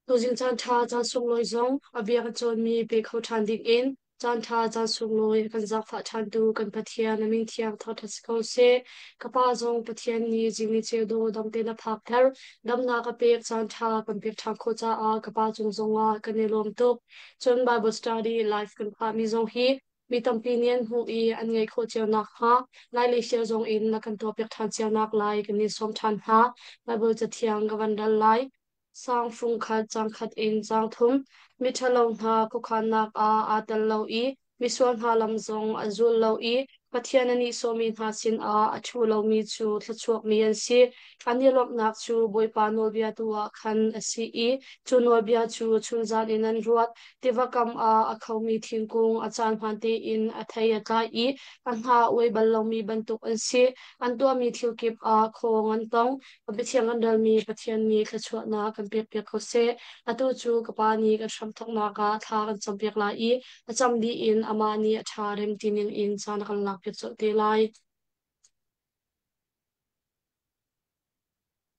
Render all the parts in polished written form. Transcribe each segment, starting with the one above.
Tuzing caanṭha caan sunglawi zong a bia kan cawnmi pe kho ṭhan dingin caanṭha caan sunglawi a kan zaangfah ṭhantu kan Pathian a min thiang thangṭhat si ko seh. Ka pa zong Pathian nih zing ni ceu dawh dam tein a phakter. Damnak a pek caanṭha kan pek ṭhan khawh caah ka pa cung zongah kan i lawm tuk. Cun Bible study live kan phahmi zong hi mi tampi nih an hmuh i an ngaih khawh cio nakhnga Lailei sia zong in na kan tuahpiak ṭhan cio nak lai kan in sawm ṭhan hna. Bible cathiang ka van ral lai. Sang fung khat cang khat in cang thum. Miṭhalo hna khuakhannak ah aa tel lo i misual hna lam zong a zul lo i Pathian a nihsawhmi hna sinah a ṭhu lomi cu thluachuakmi an si. An i lawmhnak cu Bawipa nawlbia tu ah khan a si i cu nawlbia cu chunzan in an ruat. Tiva kam ah a khomi thingkung a caan hmaan tein a thei a tlai i a hnah a uai bal lomi bantuk an si. An tuahmi thil kip ah khawng an tong. Biathiang kan relmi Pathian nih thluachuahnak kan pekpiak ko seh. Atu cu ka Pa nih kan hramthawknak ah thla kan campiak lai i a cam dih in amah nih a ṭha rem ti ning in caan a kan lakpiak colh te lai.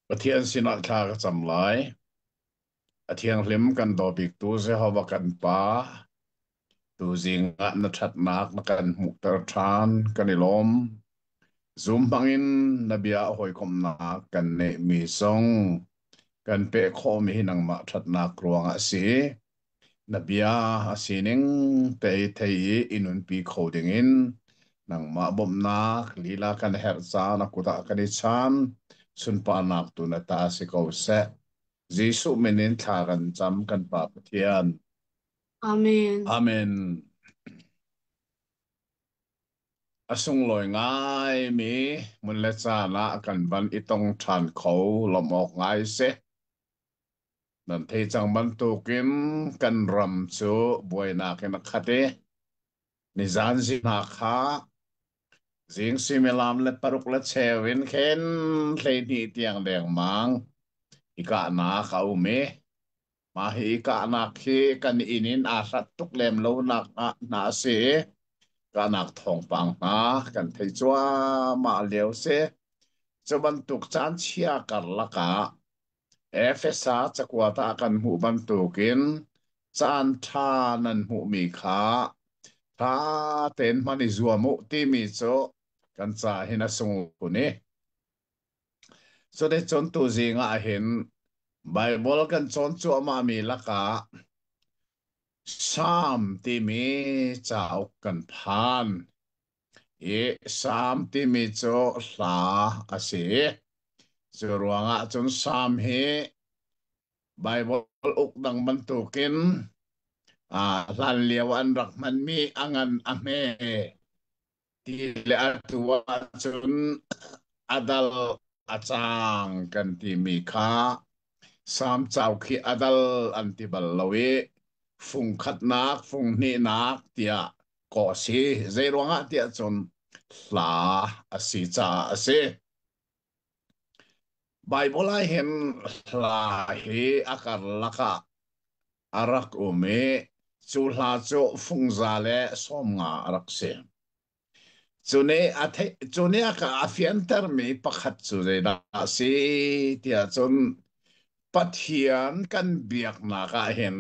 Pathian sinah thla ka cam lai. A thianghlim kan daw biktu Jehovah kan Pa, tuzing ah na ṭhatnak na kan hmuhter ṭhan, kan i lawm. Zoom hmangin na bia hawikomhnak kan neihmi zong kan peh khawhmi hi nangmah ṭhatnak ruangah a si. Na bia a sining te thei i i nunpi kho dingin nangmah bawmhnak lila kan herh caan a kut ah kan i chan. Sunparnak tu na ta si ko seh. Jesuh min in thla kan cam kan Pa Pathian. Amen. Amen. A sunglawi ngaimi hmun le caan ah kan van i tong ṭhan kho lawmh awk ngai si. Nan thei cang bantukin kan ram cu buainak in a khat i nizan zing hna kha zing suimilam le paruk le cheu in khin 12 tiang dengmang i kahnak a um i mah hi i kahnak hi kan inn in aa hlat tuk lem lo nak ah hna a si i kahnak thawngpang hna kan thei cuahmah lio si. Cu bantuk caan chia karlak ah Efesa cakuat ah kan hmuh bantukin caan ṭha nan hmuhmi kha ṭha tein hman i zuam u timi cu kan ca hin a sung khun i cuticun tuzing ah hin Baibal kan cawn cuahmahmi lakah Salm timi cauk kan phan. I Salm timi cu hla a si. Cu ruangah cun Salm hi Baibal uk dang bantukin hlanlio an rak hmanmi a ngan a hme ti le atu ahcun a dal a cang kan timi kha Salm cauk hi a dal an ti bal lo i fung khatnak, fung hnihnak tiah kawh a si. Zei ruangah tiah cun hla a si caah a si. Baibal ah hin hla hi a karlak ah a rak um i cu hla cu fungza le 50 a rak si. Cu nih a theih, cu nih a ka a fiantermi pakhat cu zeidah a si tiah cun Pathian kan biaknak ah hin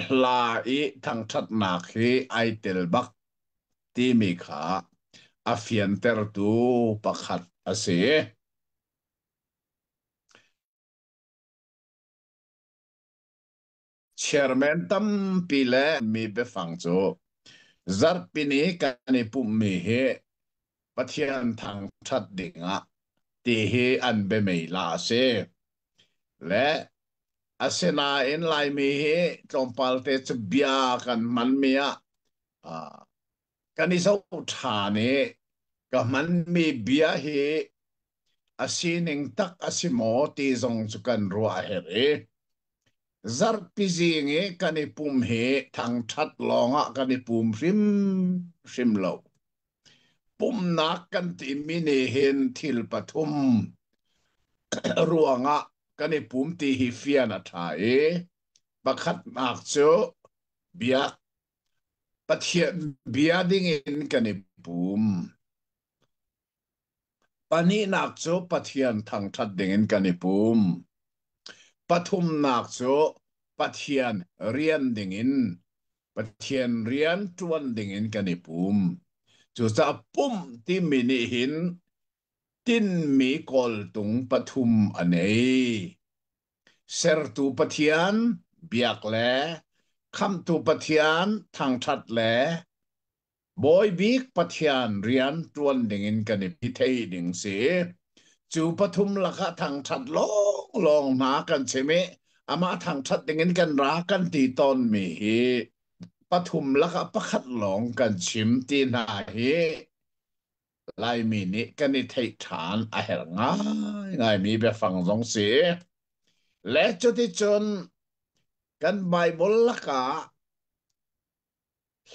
hla i thangṭhatnak hi ai tel bak timi kha a fiantertu pakhat a si. Chairman tampi le mi biafang cu zarhpini kan i pumhmi hi Pathian thangṭhat dingah ti hi an biamei la a si. Le asinain Laimi hi tlawmpal te cu bia kan hmanmi ah kan i zoh ṭhan i ka hmanmi bia hi a sining tak a si maw ti zong cu kan ruah a herh i zarhpi zing i kan i pum hi thangṭhat lawngah kan i pum hrimhrim lo. Pumnak kan timi nih hin thil pathum ruangah kan i pum ti hi fian a ṭha i pakhatnak cu biak Pathian bia dingin kan i pum. Pahnihnak cu Pathian thangṭhat dingin kan i pum. Pathumnak cu Pathian rian dingin Pathian rian ṭuan dingin kan i pum. Cucaah pumh timi nih hin tinhmi kawltung pathum a nei. Sertu Pathian biak le Khamhtu Pathian thangṭhat le Bawi bik Pathian rian ṭuan dingin kan i thei ding si. Cu pathum lakah thangṭhat lawnglawng hna kan chim i amah thangṭhat dingin kan ra kan ti tawnmi hi pathum lakah pakhat lawng kan chim ti hna hi Laimi nih kan i theih ṭhan a herh ngaingaimi biafang zong si. Le cuticun kan Baibal lakah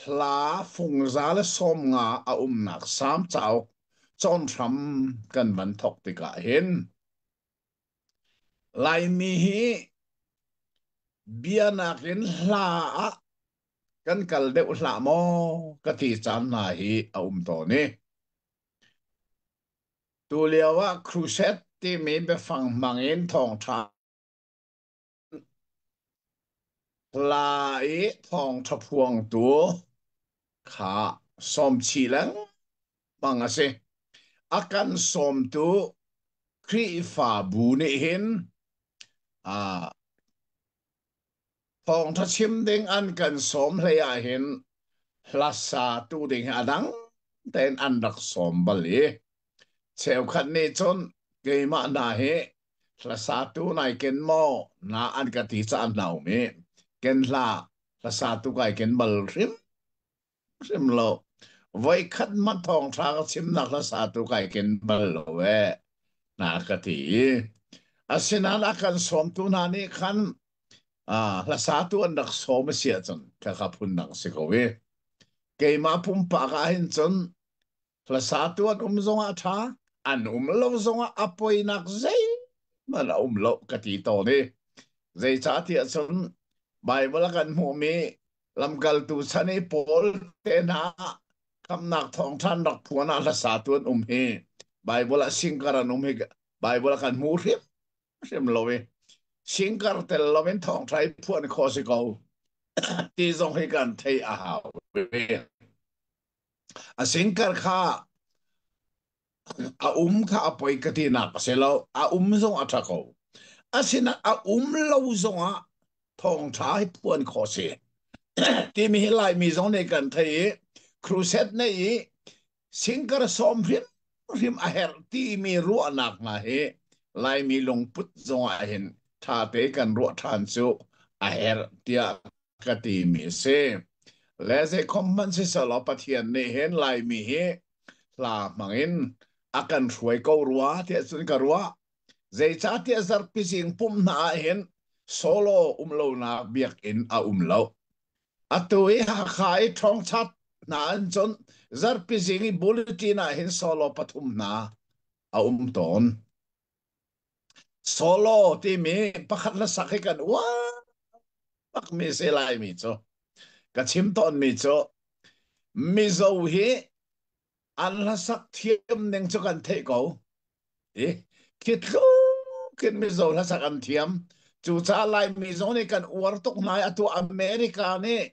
hla fungza le 50 a umnak Salm cauk cawnhram kan van thawk tikah hin Laimi hi bianak in hla ah kan kal deuh hlah maw ka ti caan hna hi a um tawn i tu lio ah crusade timi biafang hmang in thawngṭha hla i thawngṭha phuangtu kha sawm chih lengmang a si. A kan sawmtu Khrihfabu nih hin thawngṭha chim ding an kan sawm hlei ah hin hlasa tu ding hi a dang tein an rak sawm bal i cheukhat nih cun keimah hna hi hlasatu nai ken maw na an ka ti caan hna um i ken hlah hlasatu kai ken bal hrim hrim lo voikhat ma thawngṭha ka chimnak hlasatu kai ken bal lo e na ka ti i asinain a kan sawmtu hna nih khan hlasatu an rak sawm a si ahcun khakha phun dang si ko i keimah pumpak ah hin cun Hlasatu an um zongah a ṭha, an um lo zongah a poinak zeihmanh a um lo ka ti tawn i zeicahtiah cun Baibal a kan hmuhmi lamkaltu chan i Paul te hna khamnak thawngṭha an rak phuan ah hlasatu an um hi Baibal ah singkar an um hi Baibal a kan hmu hrimhrim lo i singkar tel loin thawngṭha i phuan khawh si ko ti zong hi kan theih a hau. A singkar kha a um kha a poi ka tinak a si lo. A um zong a ṭha ko. Asinain a um lo zongah thawngṭha hi phuan khawh si. Timi hi Laimi zong nih kan thei i crusade nei i singkar sawm hrimhrim a herh timi ruahnak hna hi Laimi lungput zongah hin ṭhate kan ruah ṭhan cu a herh tiah ka timi a si. Le zeikhom hmanh siselaw Pathian nih hin Laimi hi hla hmangin a kan hruai ko rua tiah cun ka ruah. Zeicahtiah zarhpi zing pumh hna ah hin solo um lonak biakinn a um lo. Atu i Hakha i ṭhawngchat hna an cun zarhpi zing i bulletin ah hin solo pathum hna a um tawn. Solo timi pakhat hlasak hi kan uar bakmi si Laimi cu. Ka chim tawnmi cu Mizo hi an hlasak thiam ning cu kan theih ko. I khi tluk in Mizo hlasak an thiam. Cucaah Laimi zong nih kan uar tuk hna i atu America nih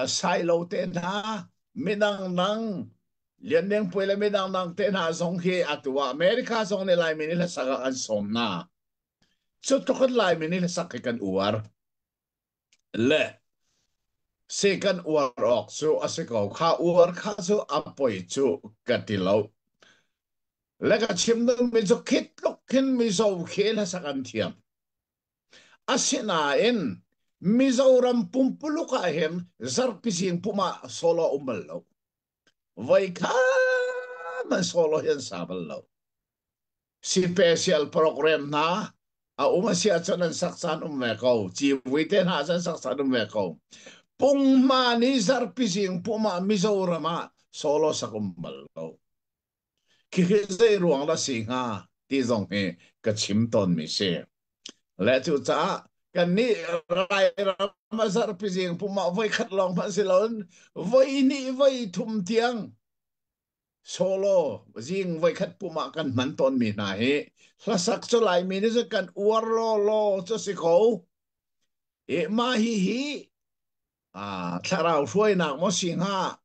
Sailo te hna midang dang Lian Deng Puai le midang dang te hna zong hi atu ah America zong nih Laimi nih hlasak ah an sawm hna. Cu tluk in Laimi nih hlasak hi kan uar. Le si kan uar awk cu a si ko. Kha uar kha cu a poi cu ka ti lo. Le ka chim dingmi cu khi tluk khin Mizo khi hlasak an thiam. Asinain Mizoram pumpuluk ah hin zarhpi zing pum ah solo a um bal lo. Voikhat man solo hi an sa bal lo. Special program hna a um a si ahcun an sak caan um ve ko. Civui te hna an sak caan um ve ko. Pungma ni zarhpi zing pum ah Mizoram ah solo sak um bal lo. Khikhi zei ruang dah si hnga ti zong hi ka chim tawnmi si. Le cucaah kannih Lairam a zarhpi zing pum ah voikhat lawng hmanh si loin voi hnih voi thum tiang Solo zing voikhat pum ah kan hman tawnmi hna hi hlasak cu Laimi nih cun kan uar lawlaw cu si ko. I mah hihi thlarau hruainak maw si hnga,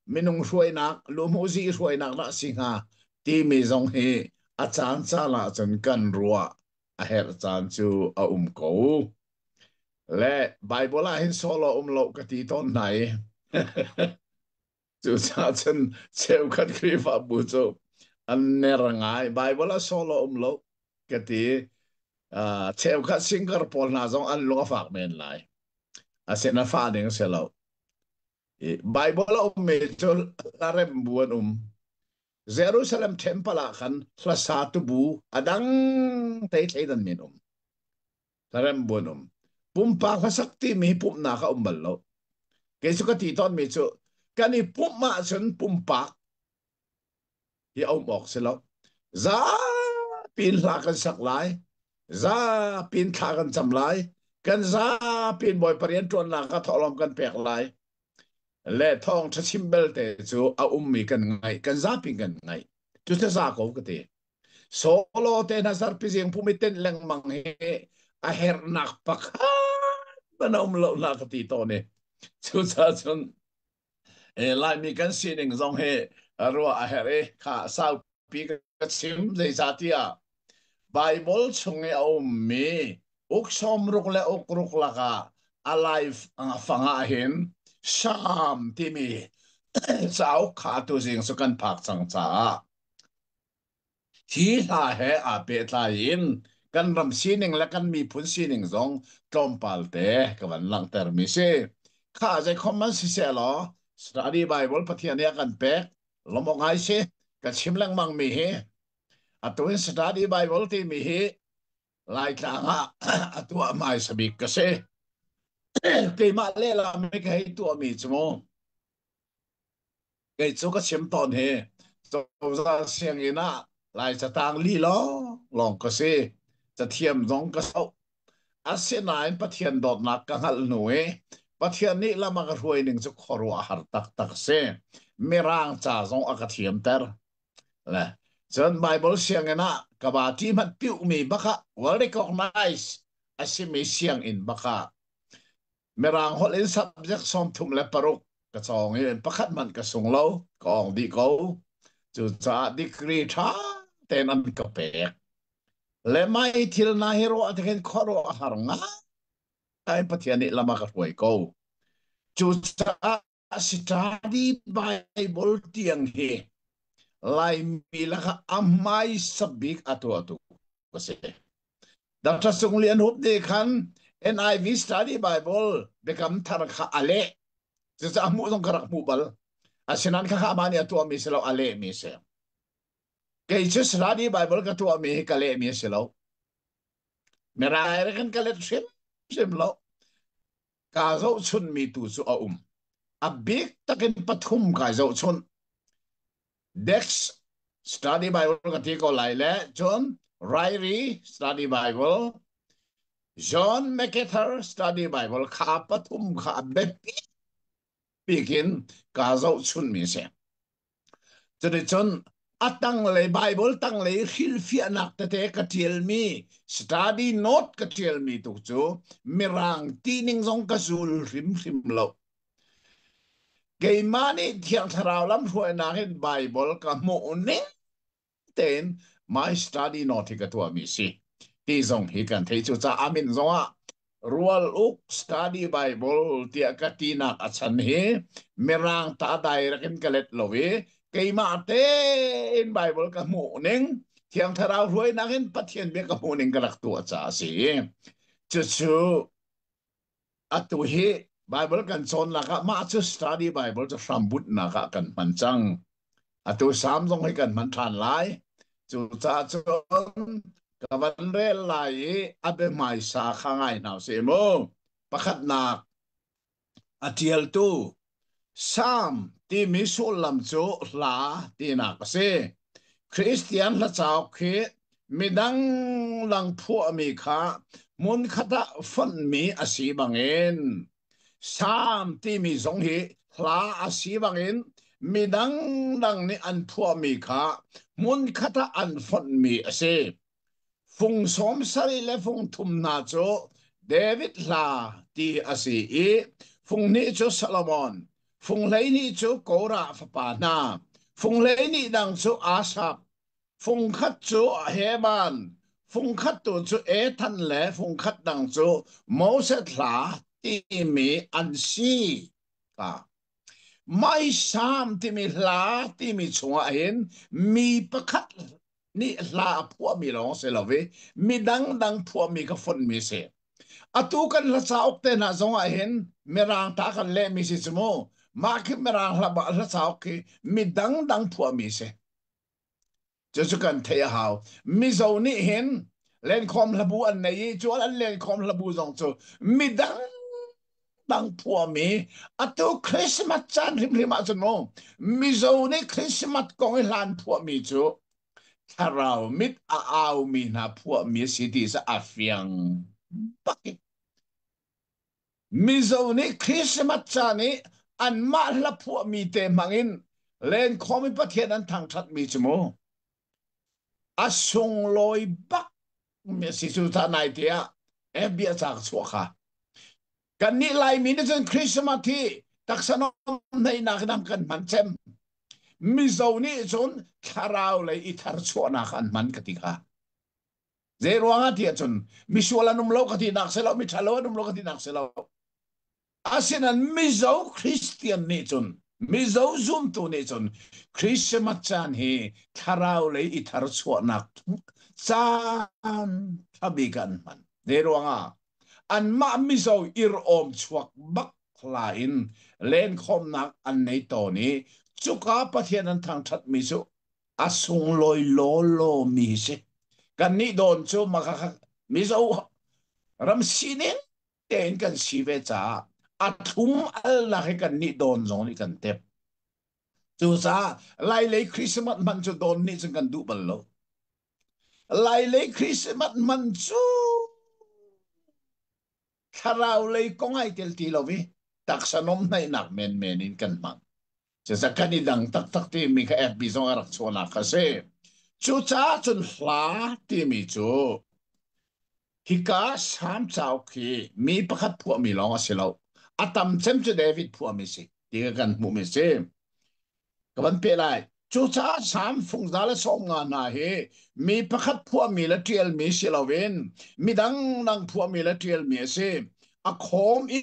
minung hruainak, luhmuhzi hruainak dah si hnga timi zong hi a caan caan ahcun kan ruah a herh caan cu a um ko. Le Bible ah hin solo um lo ka ti tawn hna i Cucaah cun cheukhat Khrihfabu cu an ner ngai. Bible ah solo um lo ka ti. Cheukhat singer pawl hna zong an lung a fak men lai. Asina fa ding a si lo. I Bible a ummi cu hlarem bu an um. Jerusalem temple ah khan hlasa tubu a dang te thleidan men um. Hlarem bu an um. Pumpak hlasak timi hi pumhnak a um bal lo. Kei cu ka ti tawnmi cu kan i pumh ahcun pumpak hi a um awk si lo. Zapi in hla kan sak lai. Zapi in thla kan cam lai. Kan zapi in Bawipa rianṭuannak ah thawhlawm kan pek lai. Le thawngṭha chim belte cu a ummi kan ngaih, kan zapi kan ngaih. Cucu za ko ka ti. Solo te hna zarpi zing pum i tenh lengmang hi a herhnak pakhat hmanh a um lo na ka ti tawn i cucaah cun Laimi kan sining zong hi ruah a herh i kha saupi ka chim zeicahtiah Bible chung i a ummi uk sawmruk le uk ruk lakah a lai fang ah hin Psalm timi cauk kha tuzing cu kan phak cang caah Hi hla he aa pehtlai in kan ram sining le kan miphun sining zong tlawmpal te ka van langhtermi si. Kha zeikhom man siseh law Study Bible Pathian nih a kan pek lawmh awk ngai si. Ka chim lengmang mi hi atu in Study Bible timi hi Laitlang ah a tuah hmaisa bik ka si. Keimah lehlam i ka hei tuahmi cu mu. Kei cu ka chim tawn hi cozah sianginn ah Lai catang li lawng lawng ka si. Cathiam zong ka soh. Asinain Pathian dawtnak ka hngalh hnu i Pathian nih lam a ka hruai ning cu khuaruahhar taktak si. Mirang ca zong a ka thiamter. Le cun Bible sianginn ah ka ba ṭi hmanh piuhmi bak ah well recognized a simi sianginn bak ah Mirang holh in subject 36 ka cawng i pakhat hmanh ka sung lo, ka awng dih ko. Cucaah degree ṭha tein an ka pek. Le mai thil na hi ruah tikin khuaruah a har ngai Pathian nih lam a ka hruai ko. Cucaah study Bible tiang hi Laimi lakah a hmaisa bik a tuahtu ka si. Dr. Sung Lian Hup nih khan NIV Study Bible biakam thar kha a leh. Cucaah hmuh zong ka rak hmuh bal. Asinain kha amah nih a tuahmi si lo, a lehmi si. Kei cu Study Bible ka tuahmi hi ka lehmi a si lo. Mirang kan ka let hrimhrim lo. Kaa zohchunhmi tu cu a um. A bik takin pathum kai zohchunh. Dex Study Bible ka ti ko lai le cun Ryrie Study Bible, John MacArthur Study Bible kha pathum kha a biapi bikin kaa zohchunmi si. Cuticun a tanglei Bible tanglei hrilhfiahnak tete ka ṭialmi study note ka ṭialmi tu cu Mirang tining zong ka zul hrimhrim lo. Keimah nih Thiang Thlarau lamhruainak in Baibal ka hmuh ning tein my study note hi ka tuahmi si ti zong hi kan theih. Cucaah a min zongah Rual Uk Study Bible tiah ka tinak a chan hi Mirang ta direct in ka let lo i keimah tein Bible ka hmuh ning Thiang Thlarau hruainak in Pathian bia ka hmuh ning ka rak tuah caah a si. Cucu Atu hi Bible kan cawnnak ah mah cu study Bible cu hrambunhnak ah kan hman cang. Atu Salm zong hi kan hman ṭhan lai. Cucaah cun ka van rel lai i a biahmaisa kha ngai hna usih mu. Pakhatnak, a ṭialtu Salm timi sullam cu hla tinak a si. Kristian hla cauk hi midang lang phuahmi kha hmunkhat ah fonhmi a si bangin Salm timi zong hi hla a si bangin mi dangdang nih an phuahmi kha hmunkhat ah an fonhmi a si. Fung 70 le fung thum hna cu David hla ti a si i fung hnih cu Solomon, fung 12 cu Korah fapa hna, fung 12 dang cu Asaph, fungkhat cu Heman, fungkhat tu cu Ethan le fungkhat dang cu Moses hla timi an si. Maisam timi hla timi chungah hin mi pakhat nih hla a phuahmi lawng si lo i mi dangdang phuahmi ka fonhmi si. Atu kan hla cauk te hna zong ah hin mirang ta kan lehmi si cu mu. Mah khi mirang hla, hla cauk khi mi dangdang phuahmi si. Cucu kan theih a hau. Mizo nih hin lenkhawm hlabu an nei i cu an lenkhawm hlabu zong cu midang dang phuami atu Christmas caan hrimhrim ahcun mu Mizo nih Christmas kong i hlan phuahmi cu thlarau mit a aumi hna phuahmi a si ti a fiang bak i Mizo nih Christmas caan i anmah hla phuahmi te hmangin lenkhawm i Pathian an thangṭhatmi cu mu a sunglawi bak mi a si cu ta nai te ah bia ca ka chuah kha kannih Laimi nih cun Christmas hi taksa nuamhnak in kan hman cem Mizo nih cun thlarau lei i tharchuahnak an hman ka ti kha Zei ruangah ti ahcun misual an um lo ka tinak si lo, miṭhalo an um lo ka tinak si lo. Asinain Mizo Christian nih cun, Mizo zumtu nih cun Christmas caan hi thlarau lei i tharchuahnak caan ṭha bik an hman. Zei ruangah? Anmah Mizo ir-awm chuak bak hla in lenkhawmnak an nei tawn i cuka Pathian an thangṭhatmi cu a sunglawi lawlaw mi si. Kannih dawn cu maka Mizo ram sining tein kan si ve caah a thlum alnak hi kannih dawn zong nih kan tep. Cucaah Lailei Christmas hman cu dawn nih cun kan duh bal lo. Lailei Christmas hman cu thlarau lei kong ai tel ti lo i taksa nomhnaihnak menmen in kan hmang. Cucaah kan i dang taktak timi kha FB zong a rak chuahnak kha si. Cucaah cun hla timi cu hika Salm cauk hi mi pakhat phuahmi lawng a si lo. A tam cem cu David phuahmi si ti kha kan hmuhmi si. Ka van peh lai. Cucaah Salm fungza le 50 hna hi mi pakhat phuahmi le ṭialmi si loin midang dang phuahmi le ṭialmi a si. A khawm i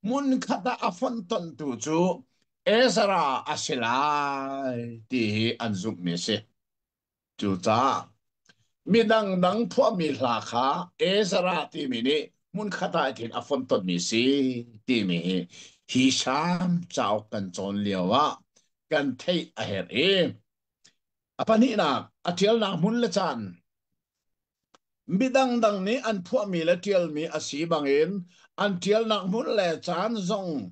hmunkhat ah a fonhtonhtu cu Ezra a si lai ti hi an zumhmi a si. Cucaah midang dang phuahmi hla kha Ezra timi nih hmunkhat ah hin a fonhtonhmi si timi hi hi Salm cauk kan cawn lio ah kan theih a herh i a pahnihnak a ṭialnak hmun le caan Midang dang nih an phuahmi le ṭialmi a si bangin an ṭialnak hmun le caan zong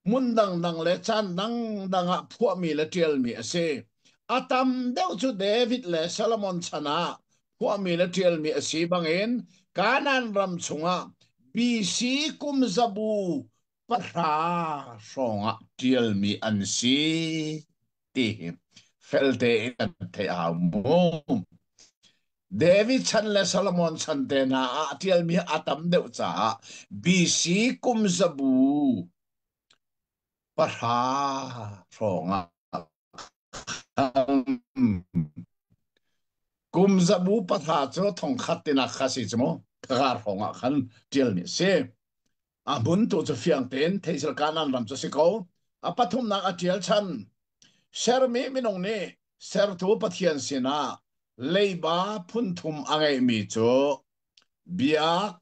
hmun dangdang le caan dangdang ah phuahmi le ṭialmi a si. A tam deuh cu David le Solomon chan ah phuahmi le ṭialmi a si bangin Kanaan ram chungah BC kum zabu 300 hrawngah ṭialmi an si ti hi fel tein kan theih a hau mu. David chan le Solomon chan te hna ah ṭialmi a tam deuh caah BC kum zabu 300 hrawngah kum zabu 300 cu 1000 tinak kha si cu mu khakar hrawngah khan ṭialmi a si. A hmun tu cu fiang tein theisel Kanaan ram cu si ko. A pathumnak a ṭial chan. Sermi minung nih sertu Pathian sinah leiba phunthum a ngeihmi cu biak,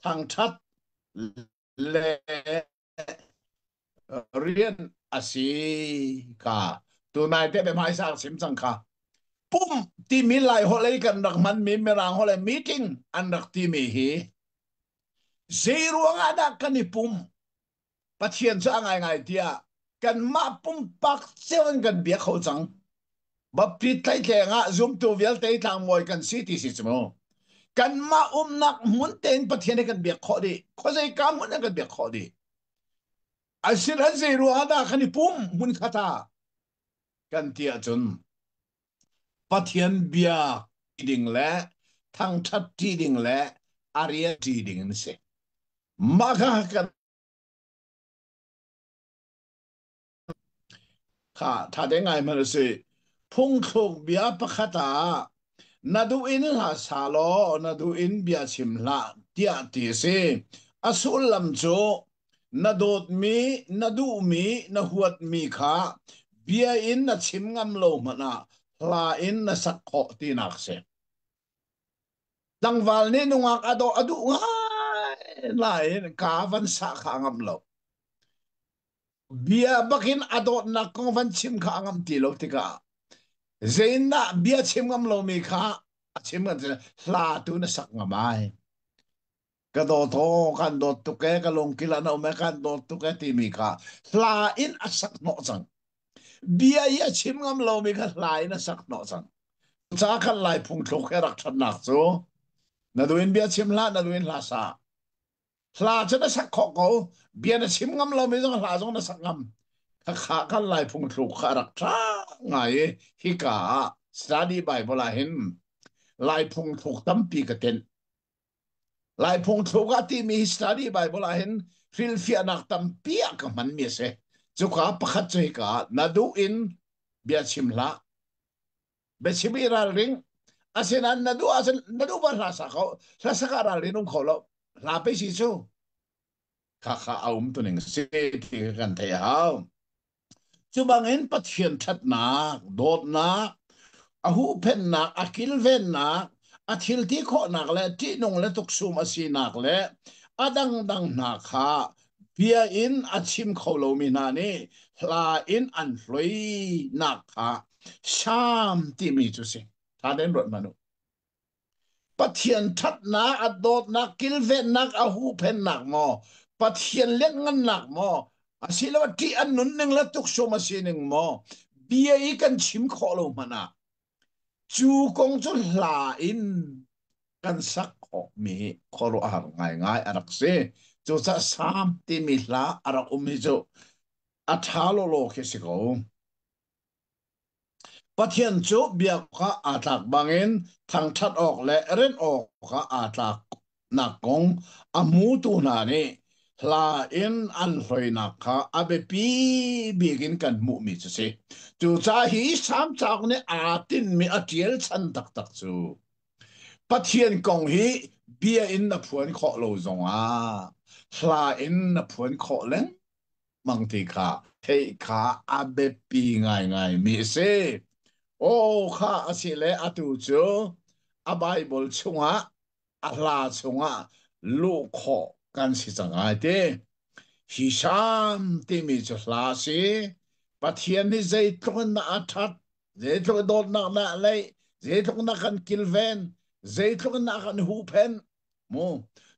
thangṭhat le rian a si ka tunai te biahmai sang sim cang kha pum timi lai holh ei kan rak hmanmi mirang holh ei meeting an rak timi hi zei ruangah dah kan i pum Pathian cu a ngaingai tiah kanmah pumpak cio in kan bia kho cang Baptist tleitleng ah zumtu vialte tlangmawi kan si ti si cu mu kanmah umnak hmun tein Pathian he kan biak khawh dih khuazei ka hmun in kan biak khawh dih. Asinan zei ruangah dah kan i pum hmun khat ah kan ti ahcun Pathian bia ding le thangṭhat ṭi ding le a rian ṭi ding an si. Mah kha kan Kha ṭha te ngai hmanh u sih. Phungthluk bia pakhat ah na duh in hla sa law na duh in bia chim hlah tiah ti a si. A sullam cu na dawtmi, na duhmi, na huatmi kha bia in na chim ngam lo hmanh ah hla in na sak khawh tinak a si. Tlangval nih nungak a dawh a duh ngai nain ka van sah kha a ngamh lo. Bia bakin a dawtnak kong van chim kha a ngam ti lo tikah zeindah bia chim ngam lomi kha a chim kan hla tu na sak ngam ai. Ka dawt aw, kan dawt tuk e, ka lungkil ah na um e, kan dawt tuk e timi kha hla in a sak hnawh cang. Bia i a chim ngam lomi kha hla in a sak hnawh cang. Ca khan lai phungthluk he rak ṭhatnak cu na duin bia chim hlah, na duin hla sa. Hla cu na sak khawh ko. Bia na chim ngam lomi zong hla zong na sak ngam. Khakha kan lai phungthluk kha a rak ṭha ngai i hika ah study Bible ah hin lai phungthluk tampi ka tenh. Lai phungthluk ah timi hi study Bible ah hin hrilhfiahnak tampi ah ka hmanmi a si. Cuka pakhat cu hika ah na duh in bia chim hlah. Biachim i ralring. Asinain na duh ahcun na duh ba hla sa kho. Hla sak ah ralrin um kho lo. Hla pe si cu. Khakha a um tuning si ti kan theih a hau. Cu bangin Pathian ṭhatnak, dawtnak, a huhphenhnak, a kilvennak, a thilti khawhnak le ṭihnung le tuksum a sinak le a dangdang hna kha bia in a chim kho lomi hna nih hla in an hloinak kha Salm timi cu si. Ṭha tein ruat hmanh u. Pathian ṭhatnak, a dawtnak, kilvennak, a huhphennak maw, Pathian lianhngannak maw, asiloah ṭih an nunning le tuksum a sining maw, bia i kan chim khawh lo hmanh ah cu kong cu hla in kan sak khawhmi khuaruahhar ngaingai a rak si. Cucaah Salm timi hla a rak um hi cu a ṭha lawlaw khi si ko. Pathian cu biak awkah aa tlak bangin thangṭhat awk le rinh awkah aa tlaknak kong a hmutu hna nih hla in an hloinak kha a biapi bik in kan hmuhmi cu si. Cucaah hi Salm cauk nih aa tinhmi a ṭial chan taktak cu Pathian kong hi bia in na phuan khawh lo zongah hla in na phuan khawh lengmang mang ti kha theih kha a biapi ngaingaimi a si. Aw kha a si le atu cu a Baibal chungah a hla chungah luh khawh kan si cang ai ti. Hi Salm timi cu hla a si. Pathian nih zeitluk in dah a ṭhat, zeitluk in dawtnak dah a neih, zeitluk in dah kan kilven, zeitluk in dah kan huhphenh, Mu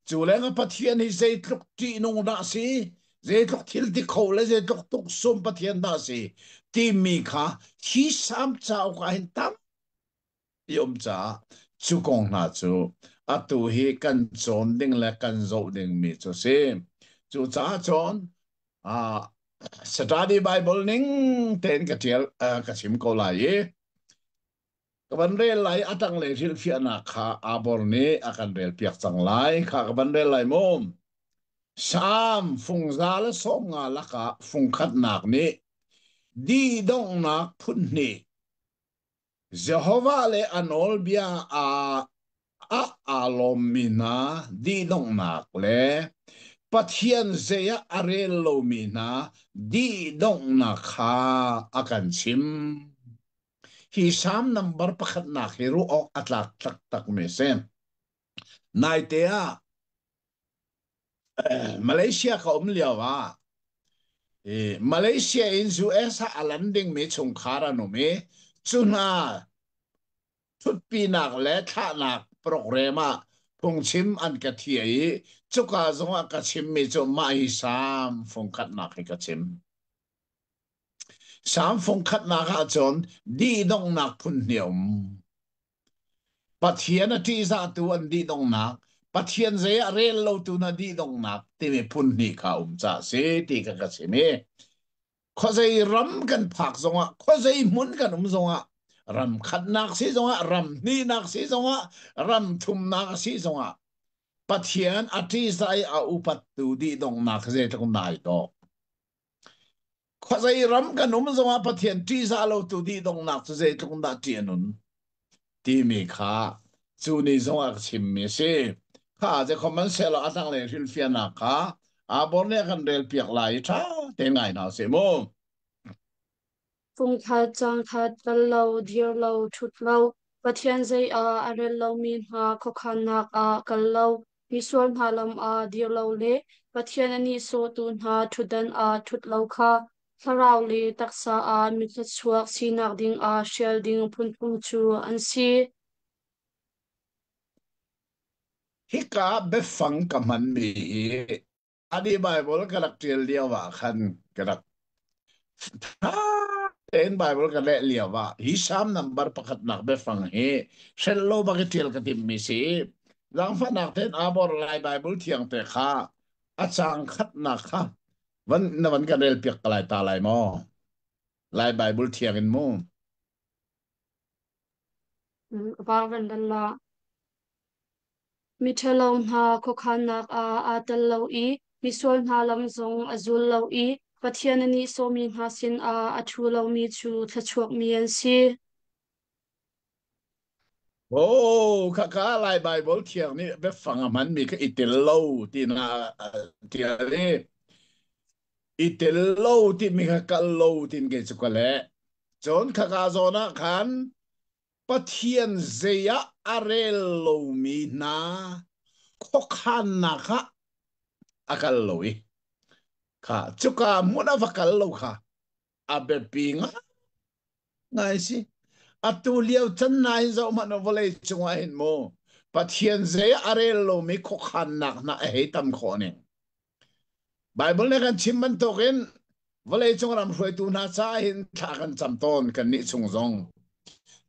cu lengah Pathian hi zeitluk ṭihnung dah si, zeitluk thil ti kho le zeitluk tuksum Pathian dah si timi kha hi Salm cauk ah hin tampi um caah cu kong hna cu atu hi kan cawn ding le kan zoh dingmi cu si. Cucaah cun uh, Saturday Bible ning tein ka ṭial ka chim ko lai i Ka van rel lai a tanglei hrilhfiahnak kha Abor nih a kan relpiak cang lai. Kha ka van rel lai mu. Salm fungza le 50 lakah fungkhatnak nih dihdonghnak phun hnih Jehovah le a nawlbia aa ah aa lawmmi hna dihdonghnak le Pathian zei ah a rel lomi hna dihdonghnak kha a kan chim. Hi Salm nambar pakhatnak hi ruah awk a tlak taktakmi a si. Naite ah Malaysia ka um lio ah Malaysia in US ah a lan dingmi chungkhar an um i cu hna thutpinak le thlahnak program ah phungchim an ka thia i cuka zongah ka chimmi cu mah hi Salm fungkhatnak hi ka chim. Salm fungkhatnak ahcun dihdonghnak phun hnih a um. Pathian a ṭihzahtu an dihdonghnak, Pathian zei ah rel lo tu na dih donghnak timi phun hnih kha um ca si ti ka ka chim i khuazei ram kan phak zongah khuazei hmun kan um zongah ram khatnak si zongah ram hnihnak si zongah ram thumnak si zongah Pathian a ṭihzah i a upattu dih donghnak zeitluk nai dawh. Khuazei ram kan um zongah Pathian ṭihzah lo tu dih donghnak cu zeitluk dah ṭih a nun timi kha cu ni zongah ka chimmi a si. Kha zekhawhmanhsehlaw a tanglei hrilhfiahnak kha Abor nih a kan relpiak lai i ṭha tein ngai hna usih mu. Fungkhat, cangkhat, kal lo, dir lo, ṭhut lo, Pathian zei ah a rel lomi hna khuakhannak ah kal lo, misual hna lam ah dir lo le Pathian a nihsawhtu hna ṭhutdan ah ṭhut lo kha thlarau le taksa ah mithluachuak sinak ding ah hrial ding phunphun cu an si. Hika biafang ka hmanmi hi Adi Bible ka rak ṭial lio ah khan ka rak ṭha tein Bible ka leh lio ah hi Salm number pakhatnak biafang hi hrelh lo bak i ṭial ka timhmi si. Zaangfahnak tein Abor Lai Bible thiang te kha a caang khatnak kha van na van kan rel piak ka lai ta lai maw? Lai Bible thiang in mu. Var van la. Miṭhalo hna khuakhannak ah aa tel lo i misual hna lam zong a zul lo i Pathian a nihsawhmi hna sinah a ṭhu lomi cu thluachuakmi an si. Oh, khaka Lai Bible thiang nih biafang a hmanmi kha i tel lo tina tial i i tel lo timi kha kal lo tin kei cu ka leh. Cun khaka zawn ah khan Pathian zei ah a rel lomi hna khuakhannak ah a kal lo i kha cuka hmun a va kal lo kha a biapi ngai si. Atu lio can na hin zoh hmanh vawlei cungah hin mu Pathian zei ah a rel lomi khuakhannak hna a hei tam khawh ning. Bible nih kan chim bantukin vawleicung ram hruaitu hna caah hin thla kan cam tawn kannih chung zong.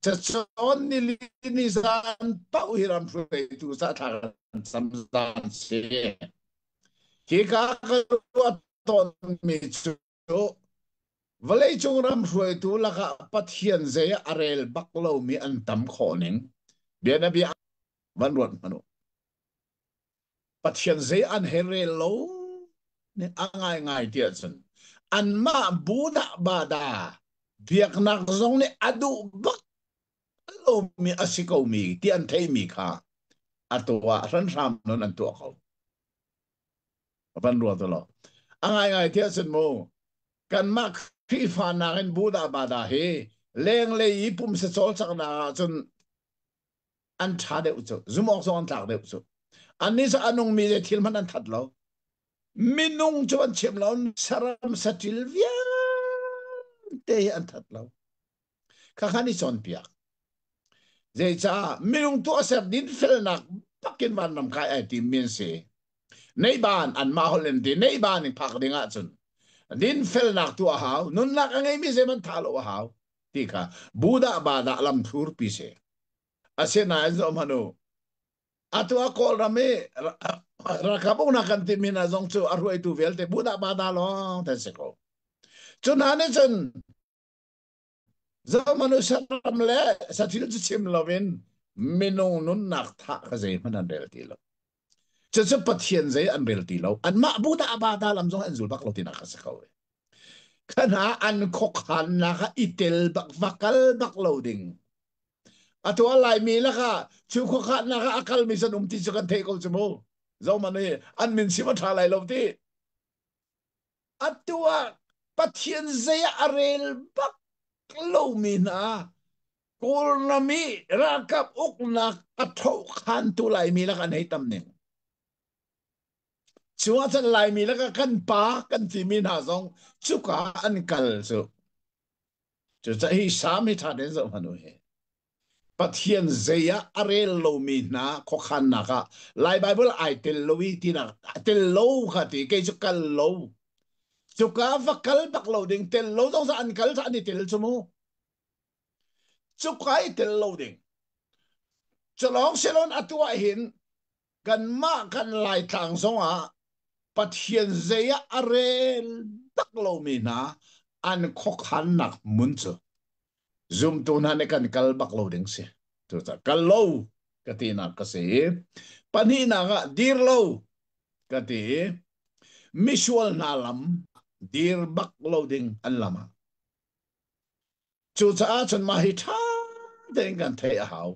Cacawn nili ni zan paoh hi ram hruaitu ca thla kan cam zan si. Hika ka ruah tawnmi cu vawleicung ram hruaitu lakah Pathian zei ah a rel bak lomi an tam khawh ning. Bianabia van ruat hmanh u. Pathian zei an he rel lo nih a ngaingai ti ahcun anmah budah bada biaknak zong nih a duh bak lomi a si komi ti an theimi kha a tuah hranhram nun an tuah ko. Van ruat law. A ngaingai ti ahcun mu kanmah Khrihfa nakin budah bada hi lenglei i pumsa cawlcanghnak ahcun an ṭha deuh cu zum awk zong an tlak deuh cu annih cu a nungmi le thil hmanh an that lo minung cu an chim lo saram saṭil vialte hi an that lo kha khan i cawnpiak zeicah minung tuahser din felnak bakin vanram kai ai tim mi an si neiban anmah holh in ti neiban in phak ding ahcun din felnak tu a hau nunnak a ngeimi zeihmanh tha lo a hau ti kha budah badah lam thlurpi si asinain zoh hmanh u atu a kawlram i ralkap uknak kan timi hna zong cu a hruaitu vialte budah bada lawng te si ko cu hna nih cun zohmanh u saram le sathil cu chim loin minung nunnak thah kha zeihmanh an rel ti lo cucu Pathian zei an rel ti lo anmah budah bada lam zong an zul bak lo tinak a si ko Khana an khuakhannak ah i tel bak va kal bak lo ding. Atu a Laimi lakah cu khuakhannak ah a kalmi san um ti cu kan theih ko cu mu. Zohman hi an min sim a ṭha lai lo ti. Atu ah Pathian zei ah a rel bak lomi hna Kawlram i ralkap uknak a thohkhantu Laimi lak an hei tam ning. Cu ahcun Laimi lakah kan pa kan timi hna zong cuka an kal cu. Cucaah hi Salm hi ṭha tein zoh hmanh u hi. Pathian zei ah a rel lomi hna khuakhannak ah Lai Baibal ai tel lo i tinak tel lo kha ti kei cu kal lo. Cuka va kal bak lo ding tel lo zong an kal an i tel cu mu. Cuka i tel lo ding. Culawng silon atu ah hin. Kanmah kan Laitlang zongah Pathian zei ah a rel tak lomi hna an khuakhannak hmun cu zumtu hna nih kan kal bak lo ding si. Cucaah kal lo ka tinak ka si i pahnihnak ah dir lo ka ti i misual hna lam dir bak lo ding an lam ah. Cucaah cun mah hi ṭha tein kan theih a hau.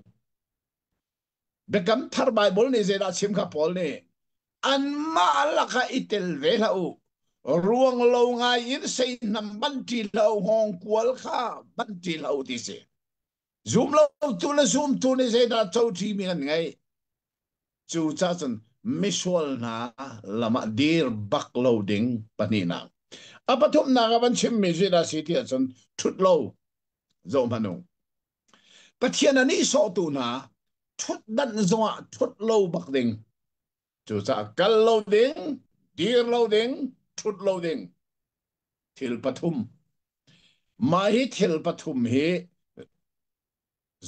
Biakam Thar Baibal nih zeidah chim kha Paul nih anmah lakah i tel ve hlah u ruang lo ngai in seihnam ban ṭi hlah u hngawngkual kha ban ṭi hlah u ti si. Zum lo tu le zumtu nih zeidah co ṭimi an ngeih. Cu ca cun misual hna lam ah dir bak lo ding pahnihnak. A pathumnak ah van chimmi zeidah si ti ahcun ṭhut lo zoh hmanh u. Pathian a nihsawhtu hna ṭhutdanh zongah ṭhut lo bak ding. Cucaah kal lo ding, dir lo ding, ṭhut lo ding. Thil pathum. Mah hi thil pathum hi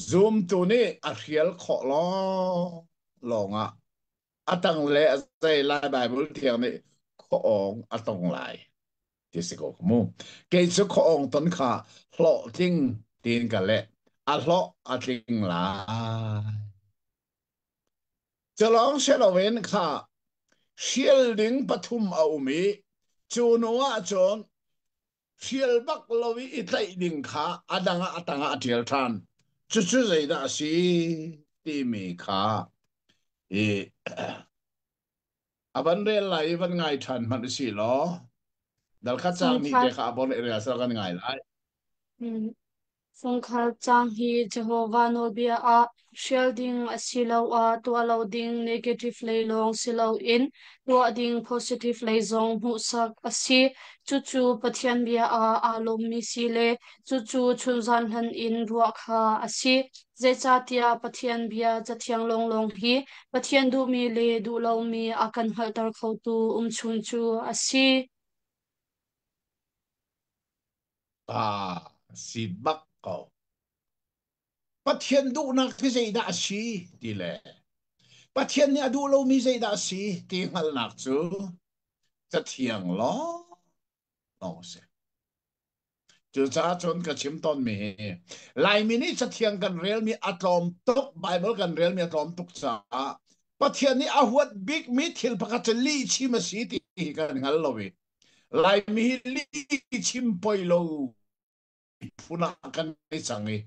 zumtu nih a hrial khawh lawng lawngah a tang le a zei lai Bible thiang nih khuaawng a tong lai ti si ko mu. Kei cu khuaawng ton kha hlawhtling tiin ka leh. A hlawh a tling lai. Culawng si loin kha hrial ding pathum a um i cu hnu ah cun hrial bak lo i i tlaih ding kha a dang ah a tang ah a ṭial ṭhan. Cucu zeidah a si timi kha i a van rel lai i van ngai ṭhan hmanh u sih law dal khat caang hnih te Fungkhat kha a bon i rel sal kan ngai lai. Fungkhar caang hi Jehovah nawlbia ah hrial ding asiloah tuah lo ding negative lei lawng si loin tuah ding positive lei zong hmuhsak a si. Cucu Pathian bia ah aa lawmmi si le cucu chunzan hlan in ruah kha a si. Zeicahtiah Pathian bia Cathiang lawnglawng hi Pathian duhmi le duh lomi a kan hngalhter khotu umchun cu a si. Ah, si bak ko. Pathian duhnak hi zeidah a si ti le Pathian nih a duh lomi zeidah a si ti hngalhnak cu Cathiang lawng lawng a si. Cucaah cun ka chim tawnmi hi Laimi nih Cathiang kan relmi a tlawm tuk, Bible kan relmi a tlawm tuk caah Pathian nih a huat bikmi thil pakhat cu lihchim a si ti hi kan hngal lo i Laimi hi lihchim poi lo phun ah kan i cang i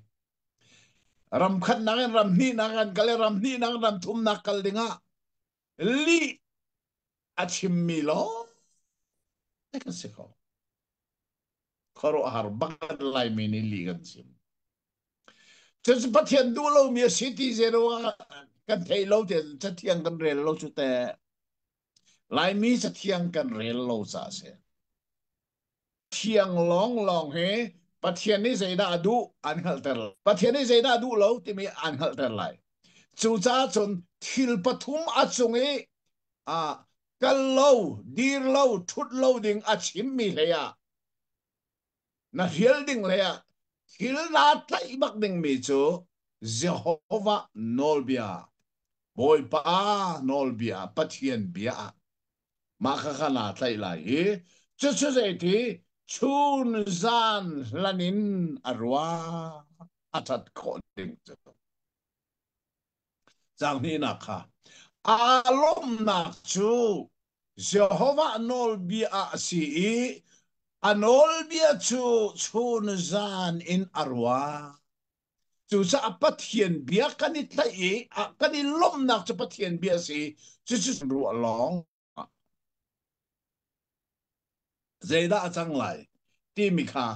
ram khatnak in ram hnihnak kan kal i ram hnihnak ram thumnak kal dingah lih a chimmi lawng kan si ko. Khuaruahhar bak Laimi nih lih kan chim. Cucu Pathian duh lomi a si ti zero ah kan thei lo ti cathiang kan rel lo cu teh. Laimi cathiang kan rel lo ca a si. Thiang lawnglawng hi Pathian nih zeidah a duh an hngalhter. Pathian nih zeidah a duh lo timi an hngalhter lai. Cucaah cun thil pathum a cung i kal lo, dir lo, ṭhut lo ding a chimmi hlei ah na hrial ding hlei ah thil naa tlaih bak dingmi cu Jehovah nawlbia, Bawipa nawlbia, Pathian bia ah mah kha naa tlaih lai i cucu zeiti chun zan hlan in a ruah a ṭhat khawh ding cu. Caang hnihnak kha aa lawmhnak cu Jehovah nawlbia ah a si i a nawlbia cu chun zan in a ruah. Cucaah Pathian bia kan i tlaih i kan i lawmhnak cu Pathian bia a si. Cucu ruah lawng zeidah a cang lai timi kha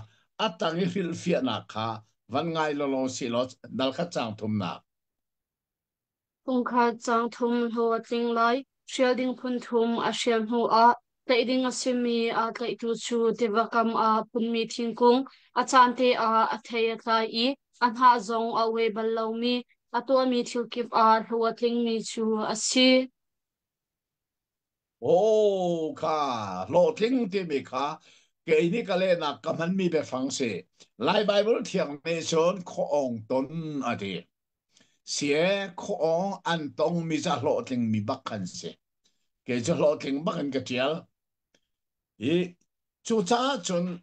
a tang i hrilhfiahnak kha van ngai lawlaw si law dal khat caang thumnak. Fungkhat caang thum hlaw a tling lai. Hrial ding phun thum a hrial hnu ah tlaih ding a simi aa tlaihtu cu tiva kam ah phunmi thingkung a caan te ah a thei a tlai i a hnah zong a uai bal lomi a tuahmi thil kip ah hlaw a tlingmi cu a si. Oh kha hlawhtling timi kha kei nih ka lehnak ka hmanmi biafang si. Lai Bible thiang nih cun khuaawng ton a ti. Sie khuaawng an tongmi cu a hlawhtlingmi bak khan si. Kei cu hlawhtling bak in ka ṭial. I cucaah cun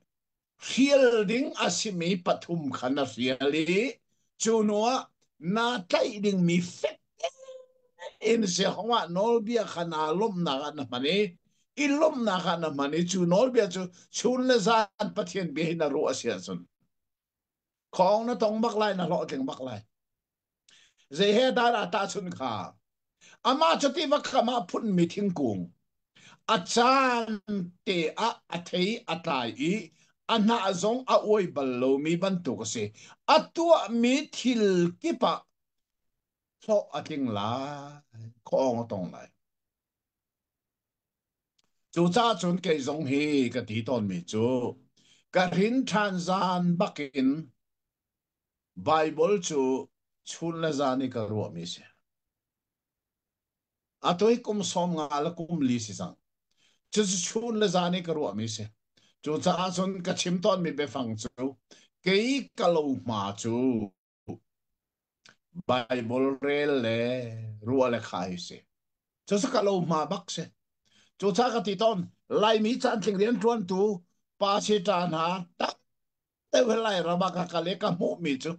hrial ding a simi pathum kha na hrial i cu hnuah naa tlaih dingmi fek in Jehovah nawlbia kha naa lawmhnak ah na hman i i lawmhnak ah na hman i cu nawlbia cu chun le zan Pathian bia hi na ruah a si ahcun khawng na tong bak lai na hlawhtling bak lai. Zei he dah dah tahchunh kha? Amah cu tiva kam ah phunmi thingkung, a caan te ah a thei a tlai i a hnah zong a uai bal lomi bantuk a si. A tuahmi thil kip ah hlawh a tling lai, khuaawng a tong lai. Cucaah cun kei zong hi ka ti tawnmi cu ka hrin ṭhan zan bakin Baibal cu chun le zan i ka ruahmi a si. Atu hi kum 50 le kum li si cang. Cucu chun le zan i ka ruahmi a si. Cucaah cun ka chim tawnmi biafang cu kei ka lo hma cu Baibal rel le ruah le khai si. Cucu ka lo hma bak si. Cucaah ka ti tawn, Laimi caantling rianṭuantu pa si ṭa hna tak deuh hi Lairam ah ka kal i ka hmuhmi cu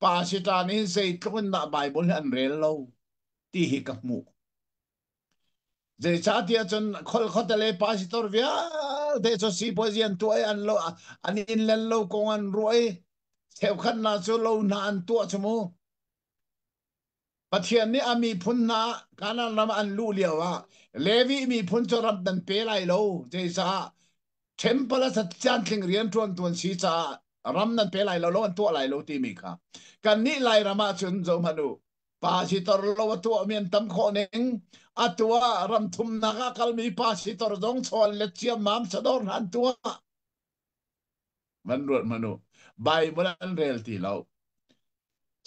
pa si ṭa nih zeitluk in dah Baibal hi an rel lo ti hi ka hmuh. Zeicahtiah cun kholkhote le pastor vialte cu sipuazi an tuah i an lo an inn le lo kong an ruah i cheukhat hna cu lo hna an tuah cu mu. Pathian nih a miphun hna Kanaan ram an luh lio ah Levi miphun cu ram nan pe lai lo. Zeicah temple a cantling rian ṭuan tuan si caah ram nan pe lai lo lo an tuah lai lo timi kha. Kannih Lairam ah cun zohhmanh u pasitor lo a tuahmi an tam khawh ning atu ah ram thumnak ah kalmi pasitor zong chawn le ciammam sadawr hna an tuah van ruat hmanh u Bible an rel ti lo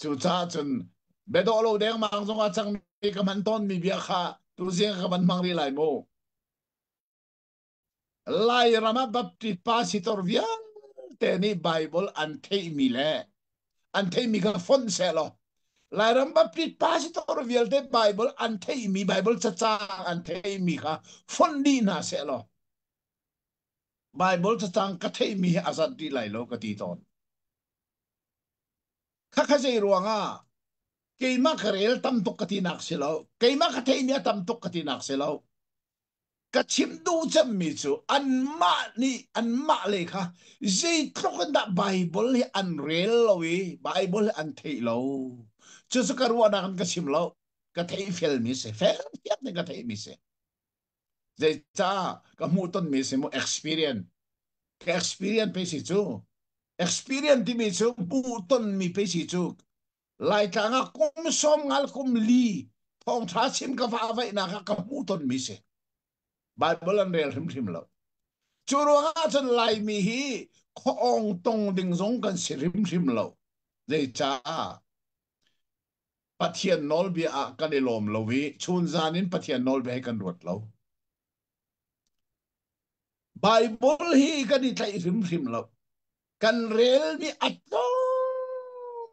cucaah cun biadawh lo dengmang zong ah cangmi ka hman tawnmi bia kha tuzing ka van hmang rih lai mu Lairam ah Baptist pasitor vialte nih Bible an theihmi le an theihmi kha fonh sehlaw Lairam Baptist pastor vialte Bible an theihmi Bible cacang an theihmi kha fonh dih hna sehlaw Bible cacang ka theihmi hi a zat dih lai lo ka ti tawn. Khakha zei ruangah keimah ka rel tam tuk ka tinak si lo keimah ka theihmi a tam tuk ka tinak si lo ka chim duh cemmi cu anmah nih anmah le kha zeitluk in dah Bible hi an rel lo i Bible hi an theih lo cucu ka ruahnak in ka chim lo ka theih felmi si fel fiak in ka theihmi si zeicah ka hmuhtonmi si mu experience ka experience pe si cu experience timi cu hmuhtonmi pe si cu Laitlang ah kum sawm ngal kum li thawngṭha chim ka va vaihnak ah ka hmuh tonmi si. Bible an rel hrimhrim lo. Cu ruangah cun Laimi hi khuaawng tong ding zong kan si hrimhrim lo. Zeicah? Pathian nawlbia ah kan i lawm lo i chunzan in Pathian nawlbia hi kan ruat lo. Bible hi kan i tlaih hrimhrim lo. Kan relmi a tlawm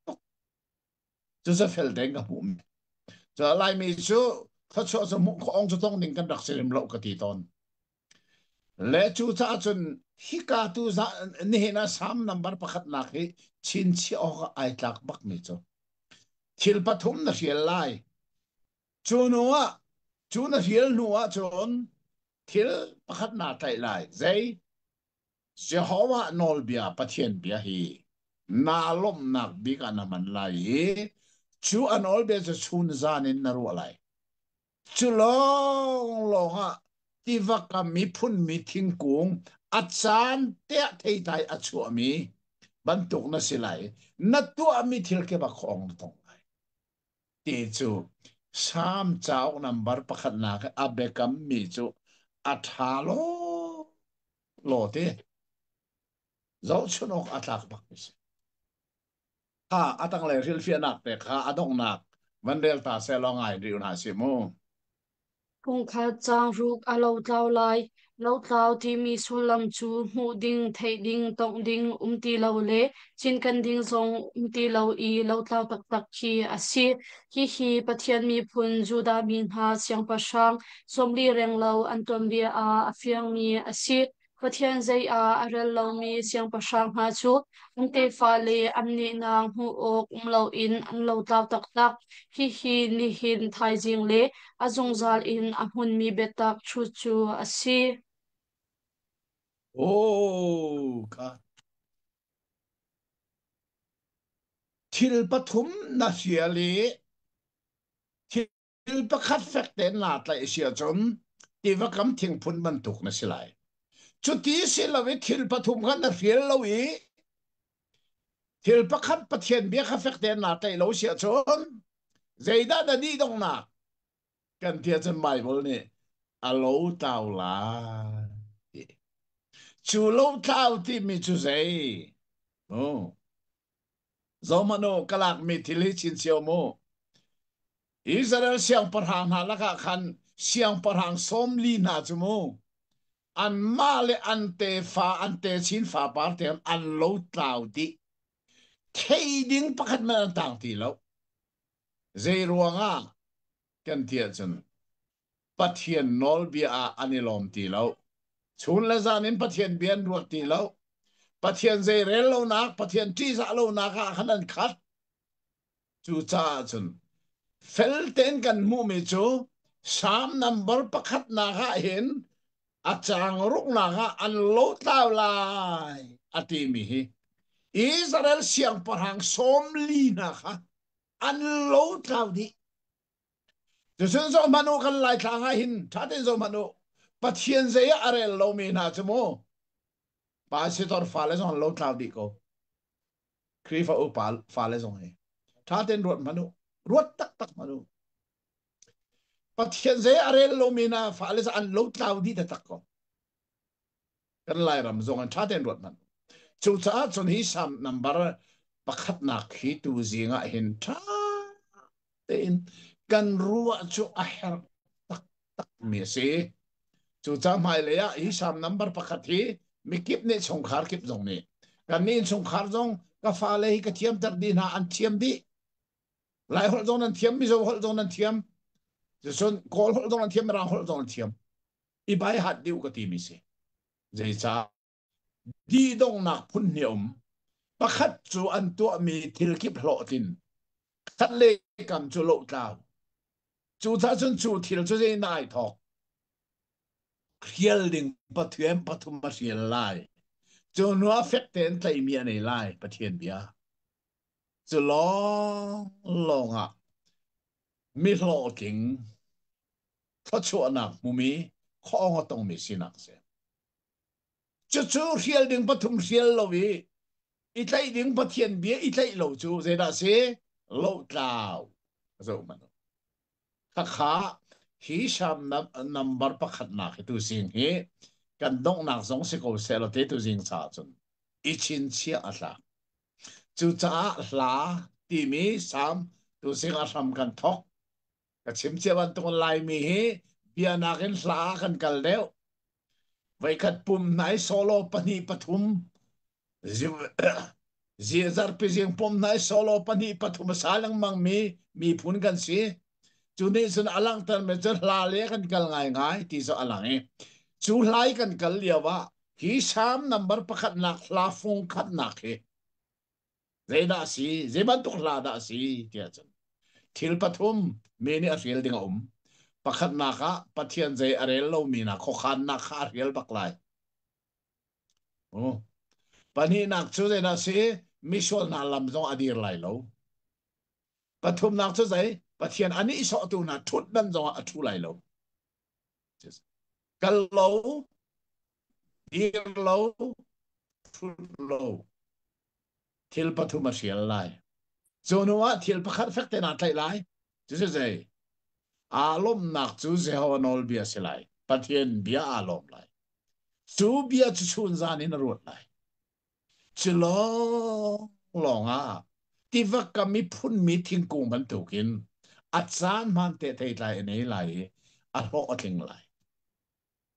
tuk. Cucu fel tein ka hmuhmi. Cu Laimi cu thluachuah cu hmuh khawh cu tong ding kan rak si rim lo ka ti tawn. Le cu caah cun hika tu za nihin ah Psalm number pakhatnak hi chinchiah awk ah ai tlak bakmi cu thil pathum na hrial lai. Cu hnu ah cu na hrial hnu ah cun thil pakhat naa tlaih lai. Zei? Jehovah nawlbia Pathian bia hi naa lawmhnak bik ah na hman lai i cu a nawlbia cu chun zan in na ruah lai. Cu lawnglawng ah tiva kam i phunmi thingkung a caan tiah theitlai a chuahmi bantuk na si lai. Na tuahmi thil kip ah khuaawng na tong lai. Ti cu Salm cauk nambar pakhatnak i a biakammi cu a ṭha law law ti zohchun awk a tlak bak mi si. Kha a tanglei hrilhfiahnak te kha a donghnak van rel ta seh law ngai rih hna sih mu. Fungkhat caangruk a lotlau lai. Lotlau timi sullam cu hmuh ding, theih ding, tongh ding um ti lo le cinken ding zong um ti lo i lotlau taktak khi a si. Hihi Pathian miphun Judah mi hna siangpahrang 40 renglo an tuanbia ah a fiangmi a si. Pathian zei ah a rel lomi siangpahrang hna cu an tefa le an nehnak hmuh awk um loin an lotlau taktak. Hihi nihin thaizing le a zungzal in a hmunmi biatak truth cu a si. Oh, ka thil pathum na hrial i thil pakhat fek tein naa tlaih si ahcun tiva kam thingphun bantuk na si lai. Cuti si lo i thil pathum kha na hrial lo i thil pakhat Pathian bia kha fek tein naa tlaih lo si ahcun zeidah na dih donghnak kan ti ahcun Bible nih a lo tlau lai. Cu lo tlau timi cu zei? Oh. Zohhmanh u, ka lakmi thil hi chin mu. Israel siangpahrang hna lakah khan siangpahrang 40 hna cu mu, anmah le an tefa an techin fapar tiang an lo tlau dih. Thei ding pakhat hmanh an tang ti lo. Zei ruangah kan ti ahcun Pathian nawlbia ah an i lawm ti lo. Chun le zan in Pathian bia an ruat ti lo. Pathian zei rel lonak, Pathian ṭihzah lonak ah khan an khat. Cucaah cun fel tein kan hmuhmi cu Psalm number pakhatnak ah hin a caang ruknak ah an lotlau lai a timi hi Israel siangpahrang 40 hna kha an lotlau dih. Cucun zohhmanh u kan Laitlang ah hin ṭha tein zohhmanh u. Pathian zei ah a rel lomi hna cu mu pastor fale zong an lotlau dih ko. Khrihfa upa fale zong hi ṭha tein ruat hmanh u. Ruat taktak hmanh u. Pathian zei a rel lomi hna fale cu an lotlau dih taktak ko. Kan Lairam zong an ṭha tein ruat hmanh. Cucaah cun hi Salm number pakhatnak hi tu zing ah hin ṭha tein kan ruah cu a herh taktakmi a si. Cucaah hmailei ah hi Salm number pakhat hi mikip nih chungkhar kip zong nih kan nih innchungkhar zong ka fale hi ka thiamter dih hna an thiam dih. Lai holh zong nan thiam, Mizo holh zong nan thiam, cun Kawl holh zong nan thiam, Mirang holh zong nan thiam. I bai hat dih ka timi si. Zeicah dihdonghnak phun hnih a um. Pakhat cu an tuahmi thil kip hlawhtlin. Khat le kam cu lohtlau. Cucaah cun cu thil cu zei na ai thawk. Hrial ding Pathian pathum a hrial lai. Cu hnu ah fek tein tlaihmi a nei lai Pathian bia. Cu lawng lawng ah mi hlawhtling thluachuahnak hmumi khuaawng a tongmi sinak a si. Cucu hrial ding pathum hrial lo i i tlaih ding Pathian bia i tlaih lo cu zeidah si? Lohtlau. Zoh hmanh u. Khakha hi Salm number pakhatnak hi tu zing hi kan donghnak zong si ko seh law te tu zing caah cun i chinchiah a tlak. Cucaah hla timi Salm tu zing a hram kan thok. Ka chim cia bantuk Laimi hi bianak in hla ah kan kal deuh. Voikhat pum hna i solo pahnih pathum zarpi zing pum hna i solo pahnih pathum a sa lengmang mi miphun kan si. Cu nih cun a langhter mi cu hla le kan kal ngaingai ti cu a lang i cu hla i kan kal lio ah hi Salm number pakhatnak hla fung khatnak hi Zeidah a si? Zei bantuk hla dah a si? Tiah cun thil pathum mi nih a hrial ding a um. Pakhatnak ah Pathian zei a rel lomi hna khuakhannak kha a hrial bak lai. Oh. Pahnihnak cu zeidah a si? Misual hna lam zong a dir lai lo. Pathumnak cu zei? Pathian a nihsawhtu hna ṭhutdan zongah a ṭhu lai lo. Kal lo, dir lo, ṭhut lo. Thil pathum a hrial lai. Cu hnu ah thil pakhat fek tein aa tlaih lai. Cucu zei? Aa lawmhnak cu Jehovah nawlbia si lai. Pathian bia aa lawm lai. Cu bia cu chunzan in a ruat lai. Cu lawnglawng ah tiva kam i phunmi thingkung bantukin a caan hmaan te theitlai a nei lai i A hlawh a tling lai.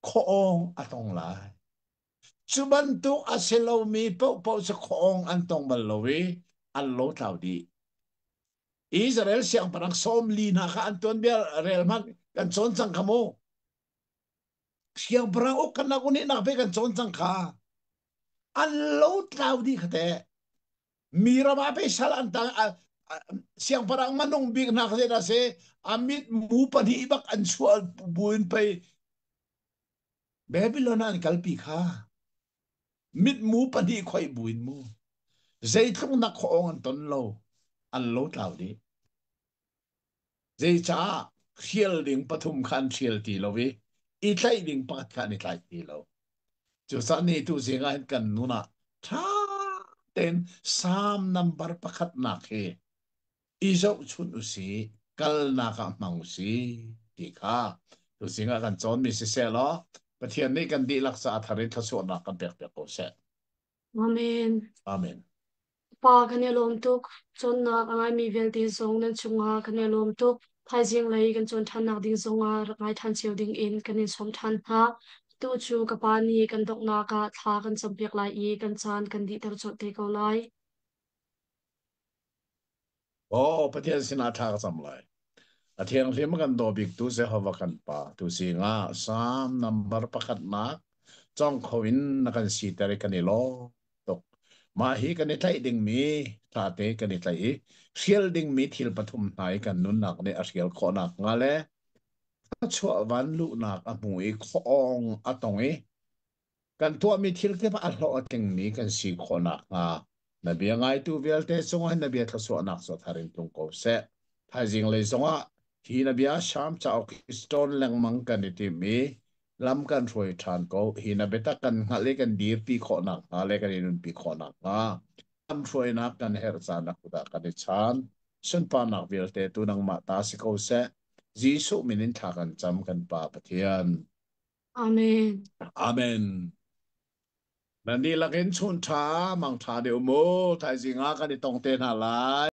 Khuaawng a tong lai. Cu bantuk a si lomi paohpaoh cu khuaawng an tong bal lo i an lotlau dih. Israel siangpahrang 40 hna kha an tuanbia rel hmanh kan cawn cang kha mu. Siangpahrang uk kan nak unih nak pe kan cawn cang kha. An lotlau dih kha teh. Mi ram ah pei sal an tang siangpahrang manung bik hna kha zeidah si a mit mu pahnih bak an chuah buin pei Babylon ah an kalpi kha mitmu pahnih khoih buin mu zeitluk nak khuaawng an ton lo an lo tlau dih. Zeicah hrial ding pathum kha an hrial ti lo i i tlaih ding pakhat kha an i tlaih ti lo. Cucaah ni tu zing ah hin kan nun ah ṭha tein Salm nambar pakhatnak hi i zohchunh u si, kalnak ah hmang u si ti kha tuzing ah kan cawnmi siseh law Pathian nih kan dihlak caah thar in thluachuahnak kan pekpiak ko seh. Amen. Amen. Pa kan i lawm tuk. Cawnnak a ngaimi vialte zong nan cungah kan i lawm tuk. Thaizing lei kan cawn ṭhannak ding zongah rak ngai ṭhan cio ding in kan in sawm ṭhan hna. Tu cu ka pa nih kan donghnak ah thla kan campiak lai i kan caan kan dihter colh te ko lai. Aw, Pathian sinah thla ka cam lai. A thianghlim kan daw biktu Jehovah kan Pa, tu zingah Psalm number pakhatnak cawng kho in na kan siter i kan i lawm tuk. Mah hi kan i tlaih dingmi ṭhate kan i tlaih i hrial dingmi thil pathum hna i kan nunnak nih a hrial khawhnak hnga le thluachuah van luhnak a hmu i khuaawng a tong i Kan tuahmi thil kip ah a hlawh a tlingmi kan si khawh nakhnga na bia ngaitu vialte cungah na bia thluachuahnak cu thar in tlung ko seh. Thaizing lei zongah hi na bia Salm cauk hi cawn lengmang kan i tim i lam kan hruai ṭhan ko. Hi na biatak kan hngalh i kan dirpi khawh nakhnga le kan i nunpi khawh nakhnga lamhruainak kan herh caan ah kut ah kan i chaan. Sunparnak vialte tu nangmah ta si ko seh. Jesuh min in thla kan cam kan Pa Pathian. Amen. Amen. Nan dihlak in chun ṭha, mang ṭha deuh mu. Thaizing ah kan i tong te hna lai.